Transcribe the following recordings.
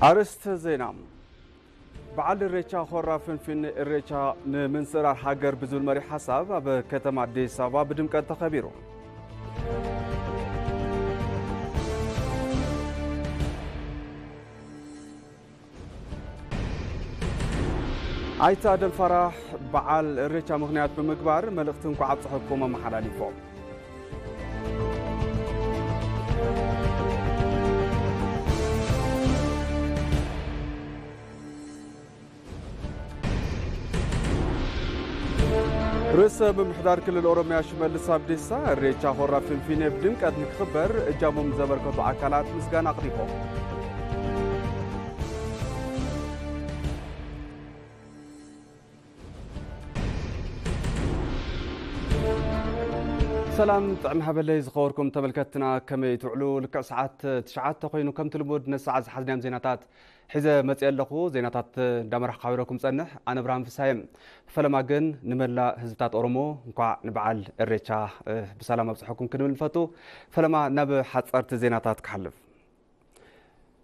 ኣርእስተ ዜና። በዓል ኢሬቻ ሆራ ፍንፊኔ፣ ኢሬቻ ንምንስራር ሃገር ብዝብል መሪሕ ሓሳብ ኣብ ከተማ ኣዲስ ኣበባ ብድምቀት ተኸቢሩ። ኣይተ ኣደም ፋራህ በዓል ኢሬቻ ምኽንያት ብምግባር መልእኽቲ እንኳዕ ኣብፀሐኩም ኣመሓላሊፎም። ርእሰ ምምሕዳር ክልል ኦሮሚያ ሽመልስ ኣብዲሳ፣ ኢሬቻ ሆራ ፊንፊኔ ብድምቀት ንክኽበር እጃሞም ዘበርከቱ ኣካላት ምስጋና ኣቕሪቦም። ሰላም ጥዕና ሃበለይ ዝኸበርኩም ተመልከትና፣ ከመይ ትውዕሉ? ልክዕ ሰዓት ትሽዓተ ኮይኑ፣ ከምቲ ልሙድ ነዚ ሰዓት ዝሓዝናዮም ዜናታት ሒዘ መፅየ ኣለኹ። ዜናታት እንዳመራሕኩ ክሓብረኩም ፀንሕ፣ ኣነ ብርሃን ፍሳየ። ፈለማ ግን ንመላእ ህዝብታት ኦሮሞ እንኳዕ ንበዓል እሬቻ፣ እ፣ ብሰላም ኣብፅሐኩም ክንብል ንፈቱ። ፈለማ ናብ ሓፀርቲ ዜናታት ክሓልፍ።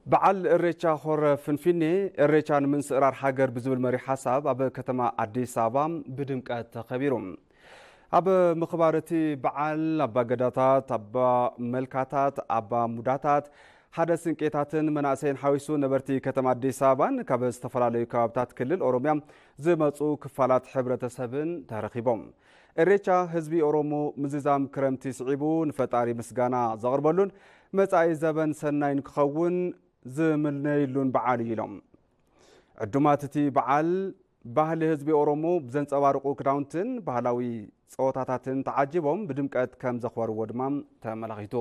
በዓል እሬቻ ሆረ ፍንፊኔ፣ እሬቻ ንምንስእራር ሃገር ብዝብል መሪሕ ሓሳብ ኣብ ከተማ ኣዲስ ኣበባ ብድምቀት ተኸቢሩ። ኣብ ምኽባር እቲ በዓል ኣባ ገዳታት፣ ኣባ መልካታት፣ ኣባ ሙዳታት፣ ሓደ ስንቄታትን መናእሰይን ሓዊሱ ነበርቲ ከተማ ኣዲስ ኣበባን ካብ ዝተፈላለዩ ከባብታት ክልል ኦሮሚያ ዝመፁ ክፋላት ሕብረተሰብን ተረኺቦም። እሬቻ ህዝቢ ኦሮሞ ምዝዛም ክረምቲ ስዒቡ ንፈጣሪ ምስጋና ዘቕርበሉን መጻኢ ዘበን ሰናይ ንክኸውን ዝምነይሉን በዓል እዩ ኢሎም። ዕዱማት እቲ በዓል ባህሊ ህዝቢ ኦሮሞ ብዘንጸባርቑ ክዳውንትን ባህላዊ ጸወታታትን ተዓጂቦም ብድምቀት ከም ዘኽበርዎ ድማ ተመላኺቱ።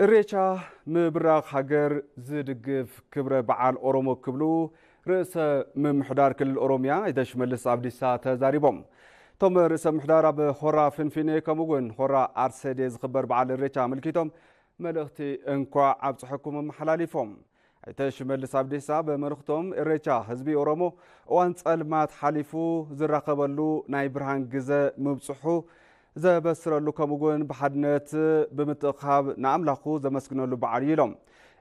እሬቻ ምብራኽ ሃገር ዝድግፍ ክብረ በዓል ኦሮሞ ክብሉ ርእሰ ምምሕዳር ክልል ኦሮሚያ ኣይተ ሽመልስ ኣብዲሳ ተዛሪቦም። እቶም ርእሰ ምምሕዳር ኣብ ሆራ ፍንፊኔ ከምኡ እውን ሆራ ኣርሰዴ ዝኽበር በዓል እሬቻ ኣመልኪቶም መልእኽቲ እንኳዕ ኣብፅሐኩም ኣመሓላሊፎም። ኣይተ ሽመልስ ኣብዲሳ ኣብ መልእኽቶም፣ እሬቻ ህዝቢ ኦሮሞ እዋን ጸልማት ሓሊፉ ዝራኸበሉ ናይ ብርሃን ግዘ ምብጽሑ ዘበስረሉ፣ ከምኡ እውን ብሓድነት ብምትእኻብ ንኣምላኹ ዘመስግነሉ በዓል እዩ ኢሎም።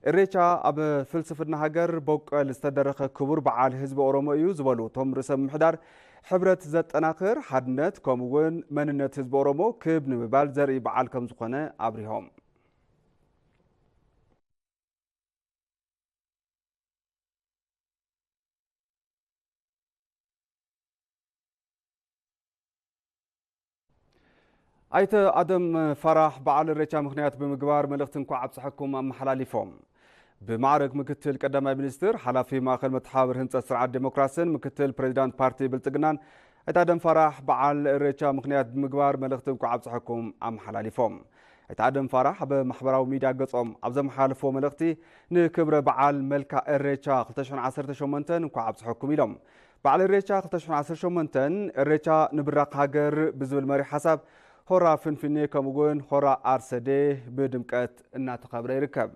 እሬቻ ኣብ ፍልስፍና ሃገር ቦቀል ዝተደረኸ ክቡር በዓል ህዝቢ ኦሮሞ እዩ ዝበሉ እቶም ርእሰ ምምሕዳር፣ ሕብረት ዘጠናኽር፣ ሓድነት ከምኡ እውን መንነት ህዝቢ ኦሮሞ ክብ ንምባል ዘርኢ በዓል ከም ዝኾነ ኣብሪሆም። ኣይተ ኣደም ፋራህ በዓል እሬቻ ምኽንያት ብምግባር መልእኽቲ እንኳዕ ኣብፀሐኩም ኣመሓላሊፎም። ብማዕረግ ምክትል ቀዳማይ ሚኒስትር፣ ሓላፊ ማእኸል መተሓባብር ህንፀት ስርዓት ዴሞክራስን ምክትል ፕሬዚዳንት ፓርቲ ብልፅግናን ኣይተ ኣደም ፋራህ በዓል እሬቻ ምኽንያት ብምግባር መልእኽቲ እንኳዕ ኣብፀሐኩም ኣመሓላሊፎም። ኣይተ ኣደም ፋራህ ኣብ ማሕበራዊ ሚድያ ገጾም ኣብ ዘመሓላልፍዎ መልእኽቲ፣ ንክብረ በዓል መልካ እሬቻ ክልተ ሽሕን ዓሰርተ ሸሞንተን እንኳዕ ኣብፀሐኩም ኢሎም። በዓል እሬቻ ክልተ ሽሕን ዓሰርተ ሸሞንተን፣ እሬቻ ንብራኽ ሃገር ብዝብል መሪሕ ሓሳብ ሆራ ፍንፊኔ ከምኡ እውን ሆራ ኣርሰዴ ብድምቀት እናተኸብረ ይርከብ።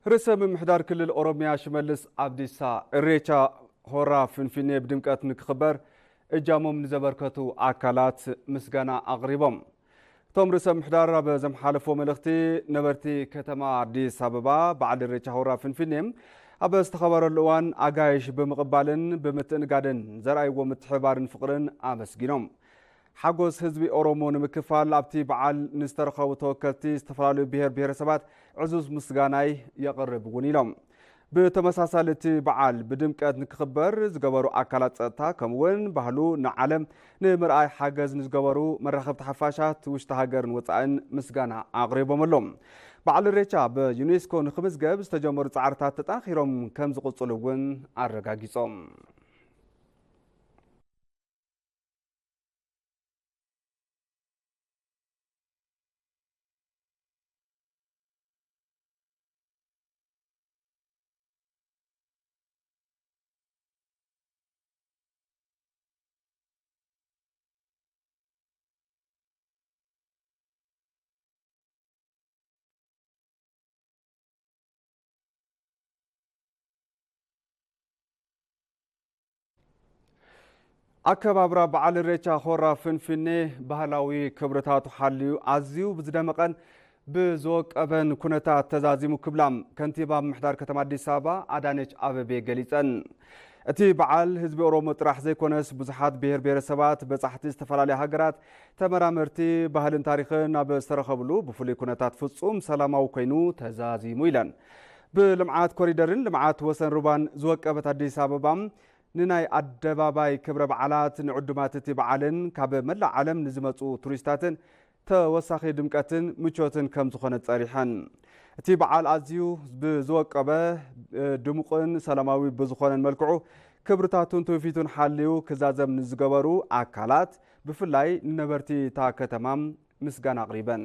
ርእሰ ምምሕዳር ክልል ኦሮሚያ ሽመልስ ኣብዲሳ፣ እሬቻ ሆራ ፍንፊኔ ብድምቀት ንክኽበር እጃሞም ንዘበርከቱ ኣካላት ምስጋና ኣቕሪቦም። እቶም ርእሰ ምምሕዳር ኣብ ዘመሓለፍዎ መልእኽቲ፣ ነበርቲ ከተማ ኣዲስ ኣበባ በዓል እሬቻ ሆራ ፍንፊኔ ኣብ ዝተኸበረሉ እዋን ኣጋይሽ ብምቕባልን ብምትእንጋድን ዘርኣይዎ ምትሕብባርን ፍቕርን ኣመስጊኖም። ሓጎስ ህዝቢ ኦሮሞ ንምክፋል ኣብቲ በዓል ንዝተረኸቡ ተወከልቲ ዝተፈላለዩ ብሄር ብሄረሰባት ዕዙዝ ምስጋናይ የቕርብ እውን ኢሎም። ብተመሳሳሊ እቲ በዓል ብድምቀት ንክኽበር ዝገበሩ ኣካላት ጸጥታ፣ ከምኡ እውን ባህሉ ንዓለም ንምርኣይ ሓገዝ ንዝገበሩ መራኸብቲ ሓፋሻት ውሽጢ ሃገርን ወጻእን ምስጋና ኣቕሪቦም ኣለዉ። በዓል እሬቻ ብዩኔስኮ ንክምዝገብ ዝተጀመሩ ጻዕርታት ተጠናኺሮም ከም ዝቕጽሉ እውን ኣረጋጊጾም። ኣከባብራ በዓል ኢሬቻ ሆራ ፍንፊኔ ባህላዊ ክብርታቱ ሓልዩ ኣዝዩ ብዝደመቐን ብዝወቀበን ኩነታት ተዛዚሙ ክብላ ከንቲባ ምምሕዳር ከተማ ኣዲስ ኣበባ ኣዳነች ኣበቤ ገሊፀን። እቲ በዓል ህዝቢ ኦሮሞ ጥራሕ ዘይኮነስ ብዙሓት ብሄር ብሄረሰባት፣ በፃሕቲ ዝተፈላለያ ሃገራት፣ ተመራመርቲ ባህልን ታሪኽን ኣብ ዝተረኸብሉ ብፍሉይ ኩነታት ፍፁም ሰላማዊ ኮይኑ ተዛዚሙ ኢለን። ብልምዓት ኮሪደርን ልምዓት ወሰን ሩባን ዝወቀበት ኣዲስ ኣበባ ንናይ ኣደባባይ ክብረ በዓላት ንዕዱማት እቲ በዓልን ካብ መላእ ዓለም ንዝመጹ ቱሪስታትን ተወሳኺ ድምቀትን ምቾትን ከም ዝኾነ ጸሪሐን። እቲ በዓል ኣዝዩ ብዝወቀበ፣ ድሙቕን ሰላማዊ ብዝኾነን መልክዑ ክብርታቱን ትውፊቱን ሓልዩ ክዛዘም ንዝገበሩ ኣካላት ብፍላይ ንነበርቲ እታ ከተማ ምስጋና ኣቕሪበን።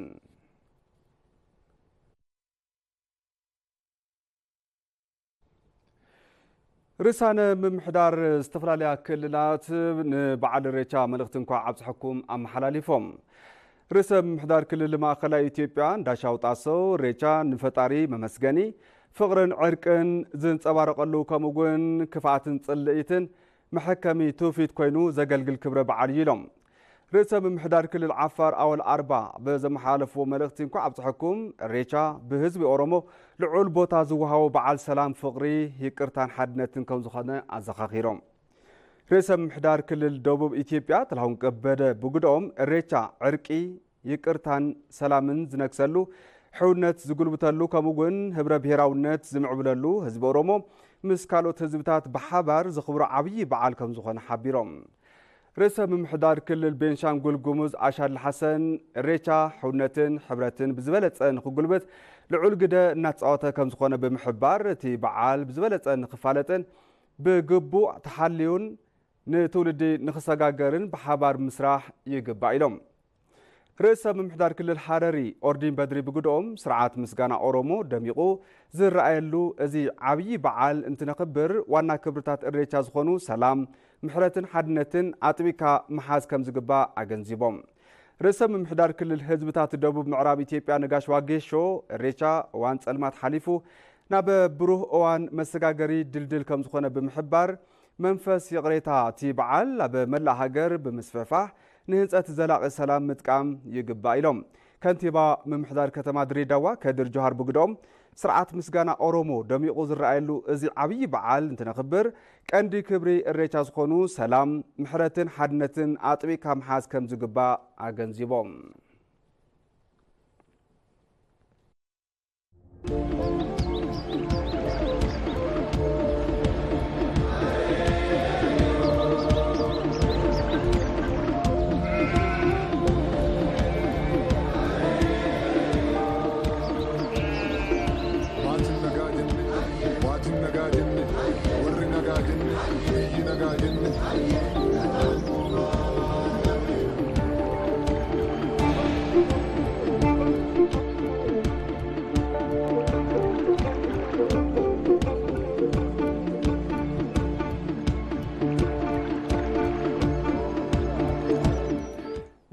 ርእሳነ ምምሕዳር ዝተፈላለያ ክልላት ንበዓል ኢሬቻ መልእኽቲ እንኳዕ ኣብፀሐኩም ኣመሓላሊፎም። ርእሰ ምምሕዳር ክልል ማእኸላይ ኢትዮጵያ እንዳሻው ጣሰው ኢሬቻ ንፈጣሪ መመስገኒ፣ ፍቕርን ዕርቅን ዝንፀባረቐሉ ከምኡ እውን ክፍኣትን ፅልኢትን መሐከሚ ትውፊት ኮይኑ ዘገልግል ክብረ በዓል እዩ ኢሎም። ርእሰ ምምሕዳር ክልል ዓፋር ኣወል ኣርባ በዘመሓላለፍዎ መልእኽቲ እንኳዕ ኣብፀሐኩም፣ ኢሬቻ ብህዝቢ ኦሮሞ ልዑል ቦታ ዝወሃቦ በዓል ሰላም፣ ፍቕሪ፣ ይቅርታን ሓድነትን ከም ዝኾነ ኣዘኻኺሮም። ርእሰ ምምሕዳር ክልል ደቡብ ኢትዮጵያ ጥላሁን ከበደ ብግደኦም ኢሬቻ ዕርቂ፣ ይቅርታን ሰላምን ዝነግሰሉ፣ ሕውነት ዝጉልብተሉ ከምኡ እውን ህብረ ብሄራውነት ዝምዕብለሉ ህዝቢ ኦሮሞ ምስ ካልኦት ህዝብታት ብሓባር ዘኽብሮ ዓብዪ በዓል ከም ዝኾነ ሓቢሮም። ርእሰ ምምሕዳር ክልል ቤንሻንጉል ጉሙዝ ኣሻድሊ ሓሰን ኢሬቻ ሕውነትን ሕብረትን ብዝበለፀ ንኽጉልብት ልዑል ግደ እናተፃወተ ከም ዝኾነ ብምሕባር እቲ በዓል ብዝበለፀ ንኽፋለጥን ብግቡእ ተሓልዩን ንትውልዲ ንኽሰጋገርን ብሓባር ምስራሕ ይግባእ ኢሎም። ርእሰ ምምሕዳር ክልል ሃረሪ ኦርዲን በድሪ ብግድኦም ስርዓት ምስጋና ኦሮሞ ደሚቑ ዝረኣየሉ እዚ ዓብዪ በዓል እንትነኽብር ዋና ክብርታት እሬቻ ዝኾኑ ሰላም፣ ምሕረትን ሓድነትን ኣጥቢካ ምሓዝ ከም ዝግባእ ኣገንዚቦም። ርእሰ ምምሕዳር ክልል ህዝብታት ደቡብ ምዕራብ ኢትዮጵያ ነጋሽ ዋጌሾ እሬቻ እዋን ጸልማት ሓሊፉ ናብ ብሩህ እዋን መሰጋገሪ ድልድል ከም ዝኾነ ብምሕባር መንፈስ ይቕሬታ እቲ በዓል ኣብ መላእ ሃገር ብምስፍሕፋሕ ንህንጸት ዘላቒ ሰላም ምጥቃም ይግባእ ኢሎም። ከንቲባ ምምሕዳር ከተማ ድሬዳዋ ከድር ጆሃር ብግደኦም ስርዓት ምስጋና ኦሮሞ ደሚቑ ዝረኣየሉ እዚ ዓብዪ በዓል እንትነኽብር ቀንዲ ክብሪ እሬቻ ዝኾኑ ሰላም፣ ምሕረትን ሓድነትን ኣጥቢቕካ ምሓዝ ከም ዝግባእ ኣገንዚቦም።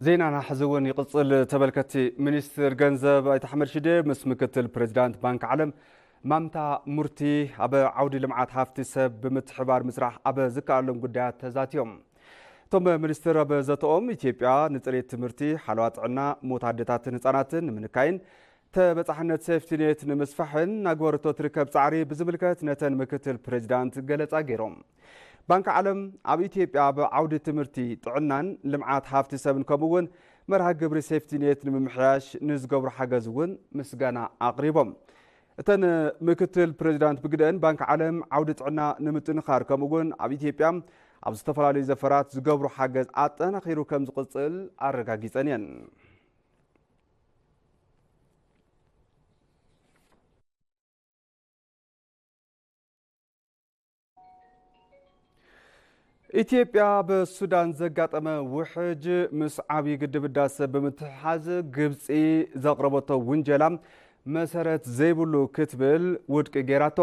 ዜናና ሕዚ እውን ይቕጽል። ተመልከትቲ፣ ሚኒስትር ገንዘብ ኣይተ ኣሕመድ ሽዴ ምስ ምክትል ፕሬዚዳንት ባንክ ዓለም ማምታ ሙርቲ ኣብ ዓውዲ ልምዓት ሃፍቲ ሰብ ብምትሕባር ምስራሕ ኣብ ዝከኣሎም ጉዳያት ተዛትዮም። እቶም ሚኒስትር ኣብ ዘተኦም ኢትዮጵያ ንፅሬት ትምህርቲ፣ ሓለዋ ጥዕና፣ ሞት ኣደታትን ህፃናትን ንምንካይን ተበፃሕነት ሴፍቲኔት ንምስፋሕን እናገበረቶ ትርከብ ፃዕሪ ብዝምልከት ነተን ምክትል ፕሬዚዳንት ገለፃ ገይሮም። ባንክ ዓለም ኣብ ኢትዮጵያ ኣብ ዓውዲ ትምህርቲ፣ ጥዕናን ልምዓት ሃፍቲ ሰብን ከምኡ እውን መርሃ ግብሪ ሴፍቲኔት ንምምሕያሽ ንዝገብሮ ሓገዝ እውን ምስጋና ኣቕሪቦም። እተን ምክትል ፕሬዚዳንት ብግደን ባንክ ዓለም ዓውዲ ጥዕና ንምጥንኻር ከምኡ እውን ኣብ ኢትዮጵያ ኣብ ዝተፈላለዩ ዘፈራት ዝገብሮ ሓገዝ ኣጠናኺሩ ከም ዝቕፅል ኣረጋጊፀን እየን። ኢትዮጵያ ብሱዳን ዘጋጠመ ውሕጅ ምስ ዓብዪ ግድብ ህዳሰ ብምትሕሓዝ ግብፂ ዘቕረበቶ ውንጀላ መሰረት ዘይብሉ ክትብል ውድቂ ገይራቶ።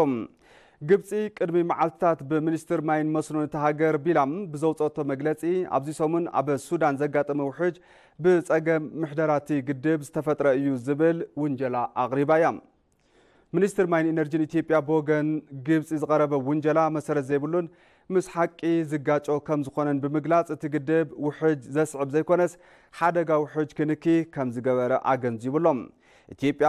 ግብፂ ቅድሚ መዓልትታት ብሚኒስትር ማይን መስኖን እታ ሃገር ቢላም ብዘውፀቶ መግለፂ ኣብዚ ሰሙን ኣብ ሱዳን ዘጋጠመ ውሕጅ ብፀገም ምሕደራቲ ግድብ ዝተፈጥረ እዩ ዝብል ውንጀላ ኣቕሪባ እያ። ሚኒስትር ማይን ኢነርጂን ኢትዮጵያ ብወገን ግብጺ ዝቐረበ ውንጀላ መሰረት ዘይብሉን ምስ ሓቂ ዝጋጮ ከም ዝኾነን ብምግላጽ፣ እቲ ግድብ ውሕጅ ዘስዕብ ዘይኮነስ ሓደጋ ውሕጅ ክንኪ ከም ዝገበረ ኣገንዚቡ ኣሎ። ኢትዮጵያ፣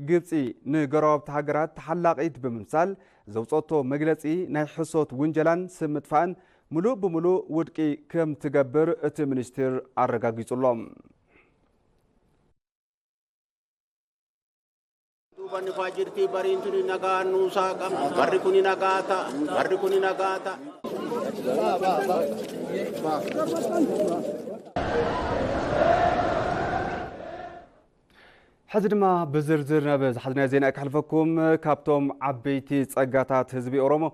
ግብጺ ንጎረባብቲ ሃገራት ተሓላቒት ብምምሳል ዘውጸቶ መግለጺ ናይ ሕሶት ውንጀላን ስም ምጥፋእን ምሉእ ብምሉእ ውድቂ ከም ትገብር እቲ ሚኒስትር ኣረጋጊጹ ኣሎ። Duuba nifaa jirti bariin tuni nagaa nuusaa qabna. Barri kuni nagaa ta'a. Barri kuni nagaa ta'a. ሕዚ ድማ ብዝርዝር ናብ ዝሓዝናዮ ዜና ከሕልፈኩም። ካብቶም ዓበይቲ ጸጋታት ህዝቢ ኦሮሞ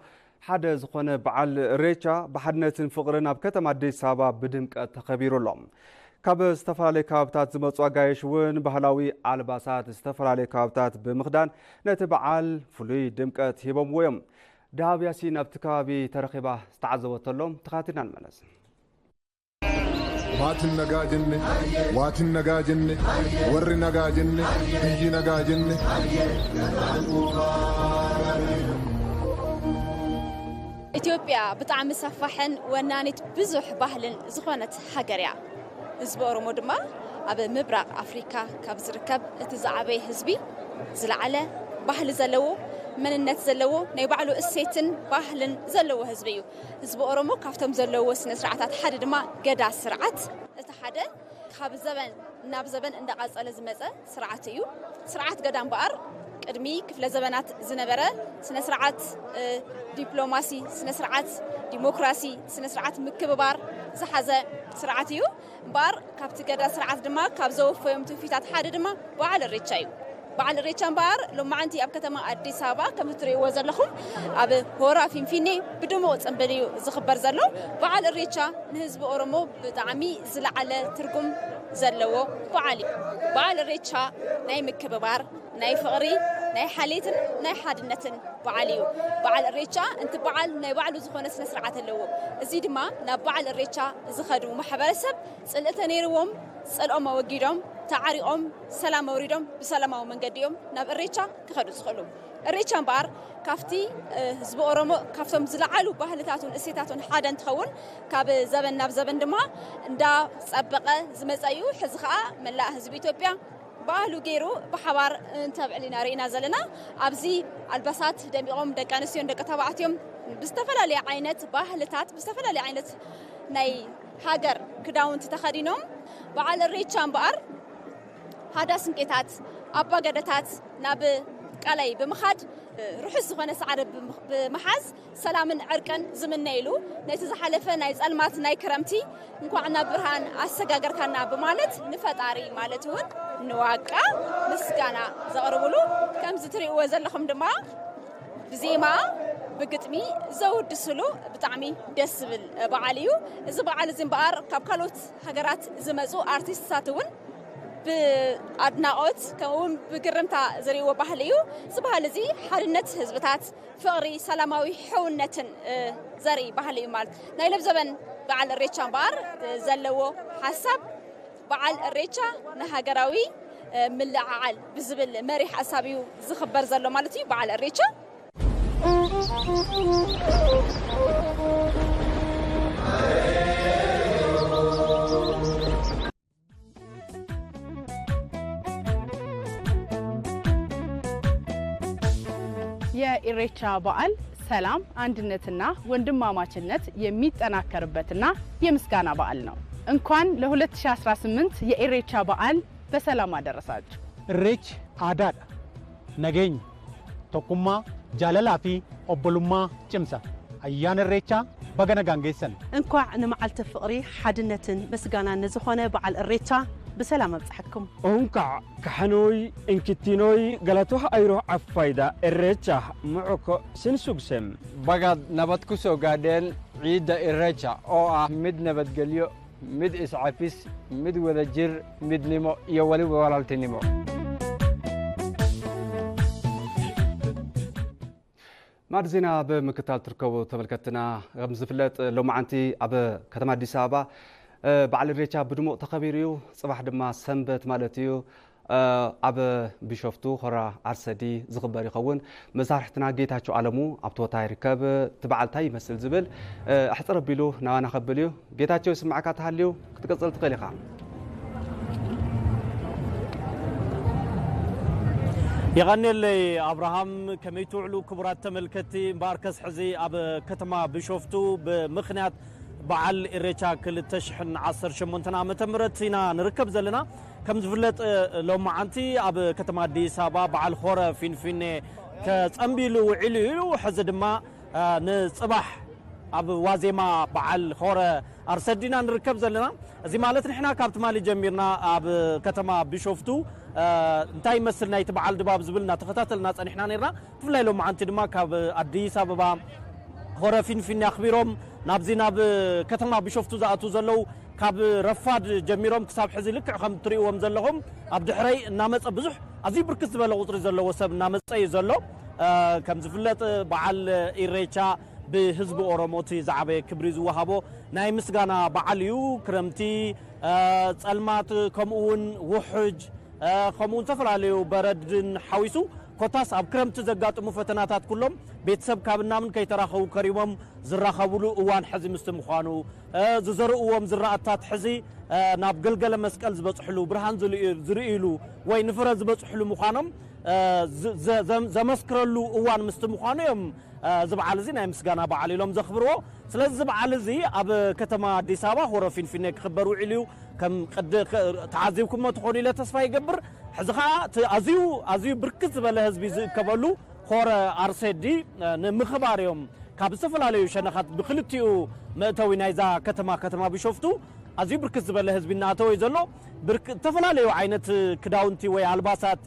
ሓደ ዝኾነ በዓል ሬቻ ብሓድነትን ፍቕርን ኣብ ከተማ ኣዲስ ኣበባ ብድምቀት ተኸቢሩ ኣሎ። ካብ ዝተፈላለዩ ከባብታት ዝመፁ ኣጋይሽ እውን ባህላዊ ኣልባሳት ዝተፈላለዩ ከባብታት ብምኽዳን ነቲ በዓል ፍሉይ ድምቀት ሂቦምዎ እዮም። ዳሃብ ያሲን ኣብቲ ከባቢ ተረኺባ ዝተዓዘበቶ ኣሎ። ተኻቲና ንመለስ። Maatin nagaa jenne, waatin nagaa jenne, warri nagaa jenne, biyyi nagaa jenne. ኢትዮጵያ ብጣዕሚ ሰፋሕን ወናኒት ብዙሕ ባህልን ዝኾነት ሃገር እያ። ህዝቢ ኦሮሞ ድማ ኣብ ምብራቕ ኣፍሪካ ካብ ዝርከብ እቲ ዝዓበየ ህዝቢ፣ ዝለዓለ ባህሊ ዘለዎ፣ መንነት ዘለዎ፣ ናይ ባዕሉ እሴትን ባህልን ዘለዎ ህዝቢ እዩ። ህዝቢ ኦሮሞ ካብቶም ዘለዎ ስነ ስርዓታት ሓደ ድማ ገዳ ስርዓት። እቲ ሓደ ካብ ዘበን ናብ ዘበን እንዳቐጸለ ዝመጸ ስርዓት እዩ። ስርዓት ገዳ እምበኣር ቅድሚ ክፍለ ዘበናት ዝነበረ ስነ ስርዓት ዲፕሎማሲ፣ ስነ ስርዓት ዲሞክራሲ፣ ስነ ስርዓት ምክብባር ዝሓዘ ስርዓት እዩ። እምበኣር ካብቲ ገዳ ስርዓት ድማ ካብ ዘወፈዮም ትውፊታት ሓደ ድማ በዓል እሬቻ እዩ። በዓል እሬቻ እምበኣር ሎማዓንቲ ኣብ ከተማ ኣዲስ ኣበባ ከምቲ ትርእይዎ ዘለኹም ኣብ ሆራ ፊንፊኔ ብድሙቕ ጽንብል እዩ ዝኽበር ዘሎ። በዓል እሬቻ ንህዝቢ ኦሮሞ ብጣዕሚ ዝለዓለ ትርጉም ዘለዎ በዓል እዩ። በዓል እሬቻ ናይ ምክብባር፣ ናይ ፍቕሪ፣ ናይ ሓልየትን ናይ ሓድነትን በዓል እዩ። በዓል እሬቻ እንቲ በዓል ናይ ባዕሉ ዝኾነ ስነ ስርዓት ኣለዎ። እዚ ድማ ናብ በዓል እሬቻ ዝኸዱ ማሕበረሰብ ጽልኢ ተነይርዎም፣ ጽልኦም ኣወጊዶም፣ ተዓሪቖም፣ ሰላም ኣውሪዶም ብሰላማዊ መንገዲ እዮም ናብ እሬቻ ክኸዱ ዝኽእሉ። እሬቻ እምበኣር ካብቲ ህዝቢ ኦሮሞ ካብቶም ዝለዓሉ ባህልታቱን እሴታቱን ሓደ እንትኸውን፣ ካብ ዘበን ናብ ዘበን ድማ እንዳጸበቐ ዝመጸ እዩ። ሕዚ ኸኣ መላእ ህዝቢ ኢትዮጵያ ባህሉ ገይሩ ብሓባር እንተብዕል ኢና ርኢና ዘለና። ኣብዚ ኣልባሳት ደሚቖም ደቂ ኣንስትዮን ደቂ ተባዕትዮን ብዝተፈላለየ ዓይነት ባህልታት ብዝተፈላለየ ዓይነት ናይ ሃገር ክዳውንቲ ተኸዲኖም በዓል እሬቻ እምበኣር ሃዳ ስንቄታት ኣባገደታት ናብ ቃላይ ብምኻድ ርሑስ ዝኾነ ሰዓረ ብምሓዝ ሰላምን ዕርቅን ዝምነይሉ ነቲ ዝሓለፈ ናይ ጸልማት ናይ ክረምቲ እንኳዕ ናብ ብርሃን ኣሰጋገርካና ብማለት ንፈጣሪ ማለት እውን ንዋቃ ምስጋና ዘቕርብሉ ከምዚ ትርእይዎ ዘለኹም ድማ ብዜማ ብግጥሚ ዘውድስሉ ብጣዕሚ ደስ ዝብል በዓል እዩ። እዚ በዓል እዚ እምበኣር ካብ ካልኦት ሃገራት ዝመፁ ኣርቲስትታት እውን ብኣድናቖት ከምኡ እውን ብግርምታ ዝርእይዎ ባህሊ እዩ። እዚ ባህሊ እዚ ሓድነት ህዝብታት፣ ፍቕሪ፣ ሰላማዊ ሕውነትን ዘርኢ ባህሊ እዩ ማለት። ናይ ለብዘበን በዓል እሬቻ እምበኣር ዘለዎ ሓሳብ በዓል እሬቻ ንሃገራዊ ምልዕዓል ብዝብል መሪሕ ሓሳብ እዩ ዝኽበር ዘሎ ማለት እዩ በዓል እሬቻ። የኢሬቻ በዓል ሰላም፣ አንድነትና ወንድማማችነት የሚጠናከርበትና የምስጋና በዓል ነው። እንኳን ለ ሁለት ሺ አስራ ስምንት የኢሬቻ በዓል በሰላም አደረሳችሁ። Irreechi aadaadha. Nageenya, tokkummaa, jaalalaa fi obbolummaa cimsa. Ayyaana Irreechaa baga nagaan geessan. እንኳዕ ንመዓልቲ ፍቕሪ፣ ሓድነትን ምስጋናን ንዝኾነ በዓል እሬቻ ብሰላም ኣብጽሐኩም። Onka kaxanoi inkittinoi galatoha airo affaida Irreecha mu'uko sin sugsem. Bagad nabad ku soo gaadheen ciidda Irreecha oo ah mid nabadgelyo, mid iscafis, mid wadajir, midnimo iyo weliba walaaltinimo. ማዕድ ዜና ብምክታል ትርከቡ ተመልከትና፣ ከም ዝፍለጥ ሎማዓንቲ ኣብ ከተማ ኣዲስ ኣበባ በዓል ኢሬቻ ብድሙቕ ተኸቢሩ እዩ። ጽባሕ ድማ ሰንበት ማለት እዩ። ኣብ ቢሾፍቱ ሆራ ኣርሰዲ ዝኽበር ይኸውን። መሳርሕትና ጌታቸው ኣለሙ ኣብቲ ቦታ ይርከብ። እቲ በዓል እንታይ ይመስል ዝብል ኣሕፅር ኣቢሉ ናባና ከብል እዩ። ጌታቸው፣ ይስማዕካ ተሃልዩ ክትቅፅል ትኽእል ኢኻ። የቐንየለይ ኣብርሃም። ከመይ ትውዕሉ ክቡራት ተመልከትቲ? እምበኣርከስ ሕዚ ኣብ ከተማ ቢሾፍቱ ብምኽንያት በዓል ኢሬቻ ክልተ ሽሕን ዓሰርተ ሸሞንተን ዓመተ ምህረት ኢና ንርከብ ዘለና። ከም ዝፍለጥ ሎማዓንቲ ኣብ ከተማ ኣዲስ ኣበባ በዓል ሆረ ፊንፊኔ ከጸንቢሉ ውዒሉ እዩ። ሕዚ ድማ ንጽባሕ ኣብ ዋዜማ በዓል ሆረ ኣርሰዲና ንርከብ ዘለና። እዚ ማለት ንሕና ካብ ትማሊ ጀሚርና ኣብ ከተማ ቢሾፍቱ እንታይ ይመስል ናይቲ በዓል ድባብ ዝብል እናተኸታተልና ጸኒሕና ነርና። ብፍላይ ሎማዓንቲ ድማ ካብ ኣዲስ ኣበባ ሆረ ፊንፊኔ ኣኽቢሮም ናብዚ ናብ ከተማ ቢሾፍቱ ዝኣትዉ ዘለዉ ካብ ረፋድ ጀሚሮም ክሳብ ሕዚ ልክዕ ከም ትርእይዎም ዘለኹም ኣብ ድሕረይ እናመጸ ብዙሕ ኣዝዩ ብርክት ዝበለ ቁጽሪ ዘለዎ ሰብ እናመጸ እዩ ዘሎ። ከም ዝፍለጥ በዓል ኢሬቻ ብህዝቢ ኦሮሞ እቲ ዝዓበየ ክብሪ ዝወሃቦ ናይ ምስጋና በዓል እዩ። ክረምቲ፣ ጸልማት፣ ከምኡ እውን ውሕጅ፣ ከምኡ እውን ዝተፈላለዩ በረድን ሓዊሱ ኮታስ ኣብ ክረምቲ ዘጋጥሙ ፈተናታት ኩሎም ቤተሰብ ካብ እናምን ከይተራኸቡ ከሪሞም ዝራኸብሉ እዋን ሕዚ ምስቲ ምዃኑ፣ ዝዘርእዎም ዝራእታት ሕዚ ናብ ገልገለ መስቀል ዝበፅሕሉ፣ ብርሃን ዝርእይሉ ወይ ንፍረ ዝበፅሕሉ ምዃኖም ዘመስክረሉ እዋን ምስቲ ምዃኑ እዮም እዚ በዓል እዚ ናይ ምስጋና በዓል ኢሎም ዘኽብርዎ። ስለዚ እዚ በዓል እዚ ኣብ ከተማ ኣዲስ ኣበባ ሆረ ፊንፊኔ ክኽበር ውዒሉ እዩ። ከም ቅድ ተዓዚብኩሞ ትኾኑ ኢለ ተስፋ ይገብር። ሕዚ ኸዓ ኣዝዩ ኣዝዩ ብርክት ዝበለ ህዝቢ ዝእከበሉ ሆረ ኣርሴዲ ንምኽባር እዮም ካብ ዝተፈላለዩ ሸነኻት ብክልቲኡ መእተዊ ናይዛ ከተማ ከተማ ቢሾፍቱ ኣዝዩ ብርክት ዝበለ ህዝቢ እናኣተወ እዩ ዘሎ። ዝተፈላለዩ ዓይነት ክዳውንቲ ወይ ኣልባሳት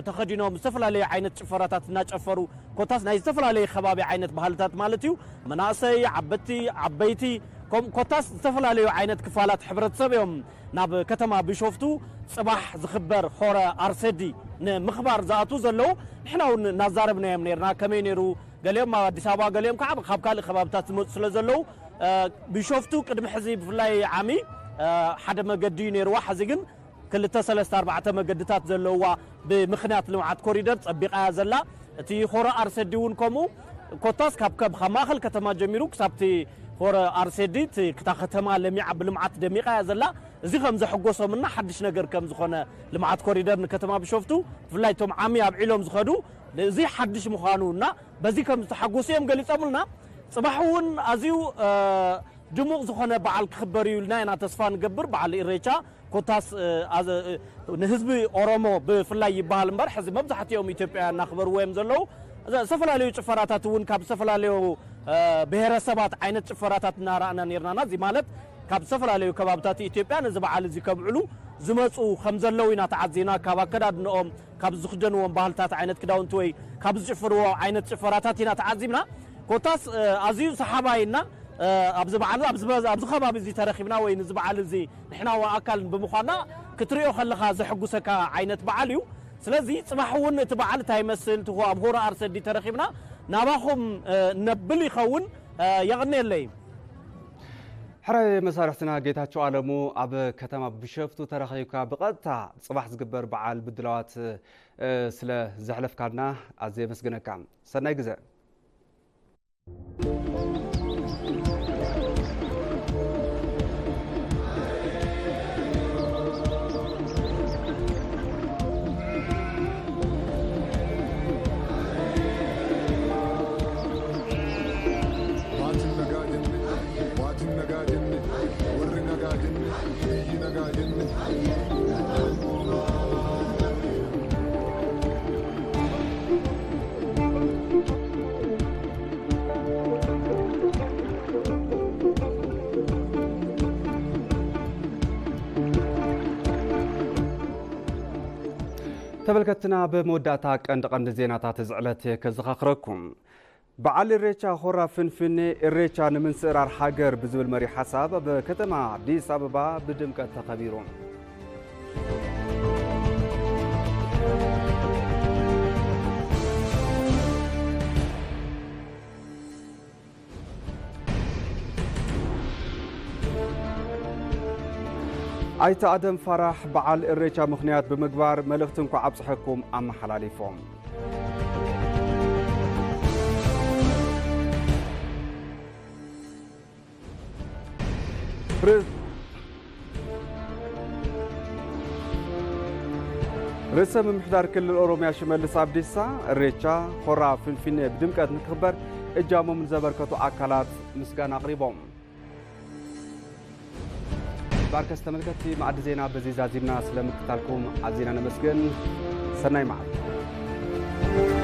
ተኸዲኖም ዝተፈላለዩ ዓይነት ጭፈራታት እናጨፈሩ ኮታስ ናይ ዝተፈላለየ ከባቢ ዓይነት ባህልታት ማለት እዩ። መናእሰይ፣ ዓበቲ፣ ዓበይቲ ኮታስ ዝተፈላለዩ ዓይነት ክፋላት ሕብረተሰብ እዮም ናብ ከተማ ቢሾፍቱ ጽባሕ ዝኽበር ሆረ ኣርሰዲ ንምኽባር ዝኣትዉ ዘለዉ። ንሕና እውን እናዛረብናዮም ነርና ከመይ ነይሩ። ገሊኦም ኣብ ኣዲስ ኣበባ፣ ገሊኦም ከዓ ካብ ካልእ ከባብታት ዝመፁ ስለ ዘለዉ ቢሾፍቱ ቅድሚ ሕዚ ብፍላይ ዓሚ ሓደ መገዲ እዩ ነይርዋ። ሕዚ ግን ክልተ ሰለስተ ኣርባዕተ መገድታት ዘለውዋ ብምኽንያት ልምዓት ኮሪደር ጸቢቓ እያ ዘላ። እቲ ሆረ ኣርሰዲ እውን ከምኡ ኮታስ ካብ ከም ካብ ማእኸል ከተማ ጀሚሩ ክሳብቲ ሆረ ኣርሰዲ እቲ ክታ ከተማ ለሚዓ ብልምዓት ደሚቓ እያ ዘላ። እዚ ከም ዘሐጎሶምና ሓድሽ ነገር ከም ዝኾነ ልምዓት ኮሪደር ንከተማ ቢሾፍቱ ብፍላይ እቶም ዓሚ ኣብዒሎም ዝኸዱ እዚ ሓድሽ ምዃኑ እና በዚ ከም ዝተሓጎሱ እዮም ገሊጾምልና። ጽባሕ እውን ኣዝዩ ድሙቕ ዝኾነ በዓል ክኽበር እዩ ኢልና ኢና ተስፋ ንገብር። በዓል ኢሬቻ ኮታስ ንህዝቢ ኦሮሞ ብፍላይ ይበሃል እምበር ሕዚ መብዛሕትኦም ኢትዮጵያውያን እናኽበርዎ እዮም ዘለዉ። ዝተፈላለዩ ጭፈራታት እውን ካብ ዝተፈላለዩ ብሄረሰባት ዓይነት ጭፈራታት እናረኣና ነርናና። እዚ ማለት ካብ ዝተፈላለዩ ከባብታት ኢትዮጵያ ነዚ በዓል እዚ ከብዕሉ ዝመፁ ከም ዘለዉ ኢና ተዓዚና። ካብ ኣከዳድንኦም፣ ካብ ዝኽደንዎም ባህልታት ዓይነት ክዳውንቲ ወይ ካብ ዝጭፍርዎ ዓይነት ጭፈራታት ኢና ተዓዚብና። ኮታስ ኣዝዩ ሰሓባይና ኣብዚ በዓል ኣብዚ ከባቢ እዚ ተረኺብና ወይ ንዚ በዓል እዚ ንሕና ኣካል ብምዃንና ክትሪኦ ከለኻ ዘሕጉሰካ ዓይነት በዓል እዩ። ስለዚ ጽባሕ እውን እቲ በዓል እንታይ ይመስል ትኹ ኣብ ሆራ ኣርሰዲ ተረኺብና ናባኹም ነብል ይኸውን። የቕኔለይ። ሕራይ መሳርሕትና ጌታቸው ኣለሙ ኣብ ከተማ ቢሸፍቱ ተረኺብካ ብቐጥታ ጽባሕ ዝግበር በዓል ብድላዋት ስለ ዘሕለፍካልና ኣዝየ የመስግነካ። ሰናይ ግዜ። ተመልከትና፣ ብመወዳእታ ቀንዲ ቀንዲ ዜናታት እዚ ዕለት ከዘኻኽረኩም። በዓል ኢሬቻ ሆራ ፍንፍኔ፣ ኢሬቻ ንምንስእራር ሃገር ብዝብል መሪሕ ሓሳብ ኣብ ከተማ ኣዲስ ኣበባ ብድምቀት ተኸቢሩ። ኣይተ ኣደም ፋራሕ በዓል እሬቻ ምኽንያት ብምግባር መልእኽቲ እንኳዕ ኣብፀሐኩም ኣመሓላሊፎም። ርእሰ ምምሕዳር ክልል ኦሮሚያ ሽመልስ ኣብዲሳ እሬቻ ሆራ ፍንፊኔ ብድምቀት ንክኽበር እጃሞም ንዘበርከቱ ኣካላት ምስጋና ኣቕሪቦም። ባርከስ ተመልከትቲ መኣዲ ዜና በዚ ዛዚምና ስለምክታልኩም ኣዚና ነመስግን። ሰናይ መዓልቲ።